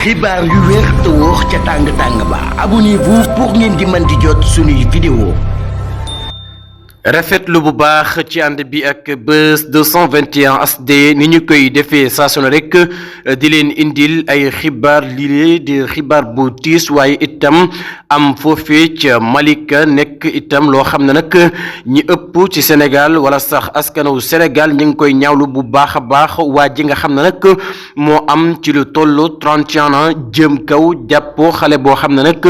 xibaar yu wér te wóor ca tàng ba abonnez-vous pour ngeen di mën di jot suñuy vidéo. rafetlu bu baax ci ànd bi ak Buzz 221 HD ni ñu koy defee saa su ne rek di leen indil ay xibaar lii di xibaar bu tiis waaye itam am foofee ca Malika nekk itam loo xam ne nag ñi ëpp ci Sénégal wala sax askanu Sénégal ñu ngi koy ñaawlu bu baax a baax waa ji nga xam ne nag moo am ci lu toll 31 ans jëm kaw jàppoo xale boo xam ne nag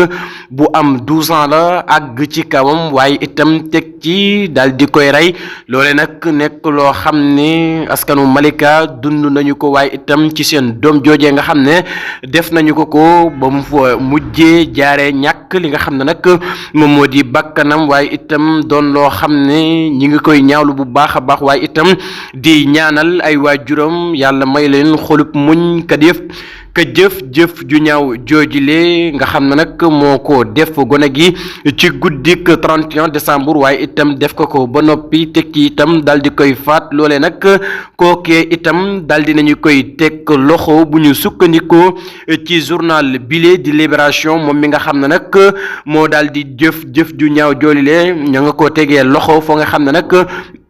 bu am 12 ans la àgg ci kawam waaye itam teg ci daal di koy rey loole nag nekk loo xam ne askanu Malika dund nañu ko waaye itam ci seen doom joojee nga xam ne def nañu ko ba mu fa mujjee jaaree ñàkk li nga xam ne nag moom moo di bakkanam waaye itam doon loo xam ne ñi ngi koy ñaawlu bu baax a baax waaye itam di ñaanal ay waajuram yàlla may leen xolub muñ ka jëf ju ñaaw joojile nga xam ne nag moo ko def gone gi ci guddik 31 décembre waaye itam def ko ba noppi tekki itam dal di koy faat loole nag kookee itam dal di nañu koy teg loxo bu ñu sukkandikoo ci journal bile di Libération moom mi nga xam ne nag moo daal di jëf ju ñaaw joolile ña nga ko tegee loxo foo nga xam ne nag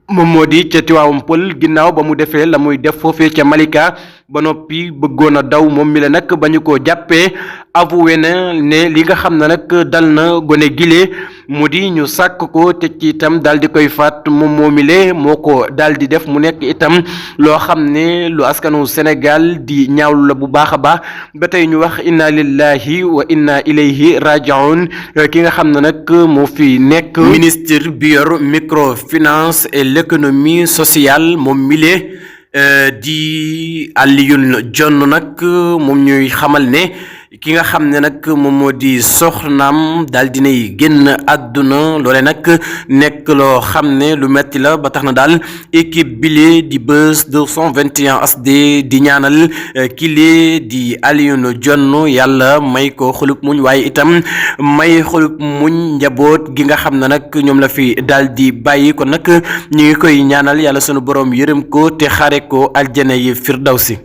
moom moo di ca Tivaouane Peulh ginnaaw ba mu defee la muy def foofee ca Malika ba noppi bëggoon a daw moom mi la nag ba ñu ko jàppee avoué na ne li nga xam ne nag dal na gone gile mu di ñu sàkk ko te ci itam daal di koy faat moom moomile moo ko daal di def mu nekk itam loo xam ne lu askanu Sénégal di ñaawlu la bu baax a baax ba tey ñu wax inna lillahi wa inna ilayhi rajiun ki nga xam ne nag moo fi nekk ministre bi yor microfinance et l'économie sociale moom mile di Alioune Dione nag moom ñuy xamal ne ki nga xam ne nag moom moo di soxnaam daal dinay génn àdduna loole nag nekk loo xam ne lu metti la ba tax na daal équipe bile di Buzz 221 HD di ñaanal kile di Alioune Dione yàlla may ko xolub muñ waaye itam may xolub muñ njaboot gi nga xam ne nag ñoom la fi daal di bàyyi kon nag ñu ngi koy ñaanal yàlla sunu borom yërëm ko te xaare ko aljana yi firdawsi